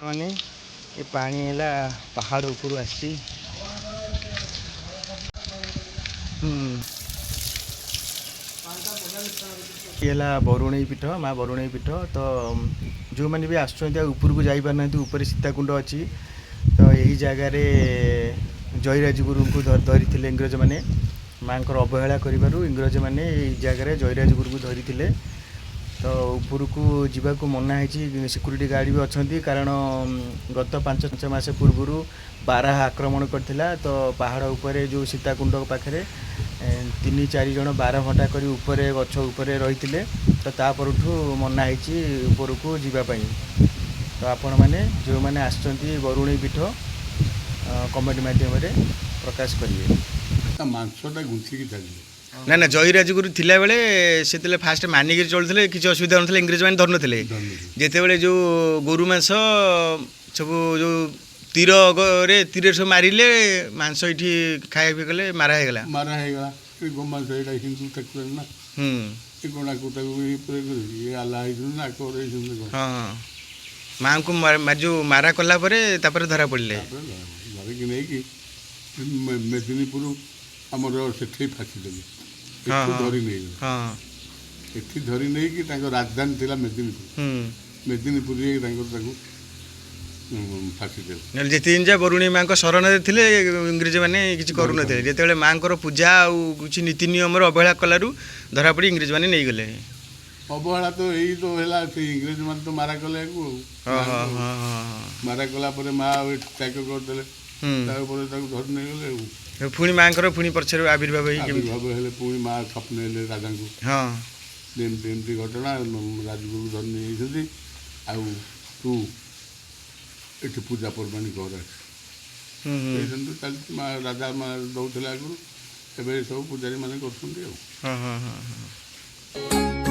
ମାନେ ଏ ପାଣି ହେଲା ପାହାଡ଼ ଉପରୁ ଆସିଛି। ହୁଁ ଇଏ ହେଲା ବରୁଣେଇ ପୀଠ, ମା ବରୁଣେଇ ପୀଠ। ତ ଯେଉଁମାନେ ବି ଆସୁଛନ୍ତି ଆଉ ଉପରକୁ ଯାଇପାରୁନାହାନ୍ତି, ଉପରେ ସୀତାକୁଣ୍ଡ ଅଛି। ତ ଏହି ଜାଗାରେ ଜୟରାଜଗୁରୁଙ୍କୁ ଧରିଥିଲେ ଇଂରେଜମାନେ। ମାଙ୍କର ଅବହେଳା କରିବାରୁ ଇଂରେଜମାନେ ଏଇ ଜାଗାରେ ଜୟରାଜଗୁରୁଙ୍କୁ ଧରିଥିଲେ। ତ ଉପରକୁ ଯିବାକୁ ମନା ହେଇଛି, ସିକ୍ୟୁରିଟି ଗାର୍ଡ଼ ବି ଅଛନ୍ତି। କାରଣ ଗତ 5 5 ମାସ ପୂର୍ବରୁ ବାରାହା ଆକ୍ରମଣ କରିଥିଲା। ତ ପାହାଡ଼ ଉପରେ ଯେଉଁ ସୀତାକୁଣ୍ଡ ପାଖରେ 3-4 ଜଣ 12 ଘଣ୍ଟା କରି ଉପରେ ଗଛ ଉପରେ ରହିଥିଲେ। ତ ତା ପରଠୁ ମନା ହେଇଛି ଉପରକୁ ଯିବା ପାଇଁ। ତ ଆପଣମାନେ ଯେଉଁମାନେ ଆସିଛନ୍ତି ବରୁଣେଇ ପୀଠ, କମେଣ୍ଟ ମାଧ୍ୟମରେ ପ୍ରକାଶ କରିବେ। ତା ମାଂସଟା ଗୁନ୍ଥିକି ଛାଡ଼ିଲେ। ନା ନା, ଜୟରାଜଗୁରୁ ଥିଲାବେଳେ ସେତେବେଳେ ଫାଷ୍ଟ ମାନିକିରି ଚଳୁଥିଲେ, କିଛି ଅସୁବିଧା ହେଉନଥିଲା, ଇଂରେଜମାନେ ଧରୁନଥିଲେ। ଧରୁନଥିଲେ। ଯେତେବେଳେ ଯେଉଁ ଗୋରୁ ମାଂସ ସବୁ ଯେଉଁ ତୀରରେ ତୀରରେ ସବୁ ମାରିଲେ, ମାଂସ ଏଇଠି ଖାଇବା ପିଇବା କଲେ, ମାରା ହେଇଗଲା। ମାରା ହେଇଗଲା। ଏ ଗୋମାଂସ, ଏଇଟା ହିନ୍ଦୁ ଠାକୁରାଣୀ ନା। ଏ କଣାକୁ ତାକୁ ଇଏ ଇଏ ଆଲ୍ଲା ହେଇଛନ୍ତି ନା ଆକବର ହେଇଛନ୍ତି କଣ? ହଁ ହଁ, ମାଆଙ୍କୁ ଯେଉଁ ମାରା କଲା ପରେ ତାପରେ ଧରା ପଡ଼ିଲେ। ତାପରେ ଧରିକି ନେଇକି ମେଦିନୀପୁର ଆମର ସେଠି ଫାଶୀ ଦେଲେ। ଏଠୁ ଧରି ନେଇଗଲେ। ଏଠି ଧରି ନେଇକି ତାଙ୍କ ରାଜଧାନୀ ଥିଲା ମେଦିନୀପୁର। ମେଦିନୀପୁର ଯାଇକି ତାଙ୍କର ତାକୁ ଫାଶୀ ଦେଲେ। ନହେଲେ ଯେତେ ଦିନ ଯାଏ ବରୁଣେଇ ମାଆଙ୍କ ଶରଣରେ ଥିଲେ, ଇଂରେଜମାନେ କିଛି କରୁନଥିଲେ। ଯେତେବେଳେ ମାଆଙ୍କର ପୂଜା ଆଉ କିଛି ନୀତି ନିୟମର ଅବହେଳା କଲାରୁ ଧରା ପଡ଼ି ଇଂରେଜମାନେ ନେଇଗଲେ। ଅବହେଳା ତ ଏଇ ତ ହେଲା, ସେଇ ଇଂରେଜ ମାନେ ତ ମାରା କଲେ ଆକୁ ଆଉ। ହଁ ହଁ ହଁ ହଁ ହଁ ମାରା କଲା ପରେ ମା ଆଉ ଏଠି ତ୍ୟାଗ କରିଦେଲେ। ତାପରେ ତାକୁ ଧରି ନେଇଗଲେ ଆଉ। ପୁଣି ମାଆଙ୍କର ପୁଣି ପଛରେ ଆବିର୍ଭାବ ହେଇ କେମିତି ଆବିର୍ଭାବ ହେଲେ, ପୁଣି ମା ସ୍ୱପ୍ନ ହେଲେ ରାଜାଙ୍କୁ। ଏମିତି ଏମିତି ଘଟଣା, ରାଜଗୁରୁ ଧରି ନେଇଯାଇଛନ୍ତି, ଆଉ ତୁ ଏଠି ପୂଜା ପର୍ବାଣୀ କର। ହୁଁ ହୁଁ ଏଇ ଦିନଠୁ ଚାଲିଛି। ମା ରାଜା ମା ଦଉଥିଲେ ଆଗରୁ, ଏବେ ସବୁ ପୂଜାରୀ ମାନେ କରୁଛନ୍ତି ଆଉ। ହଁ ହଁ ହଁ ହଁ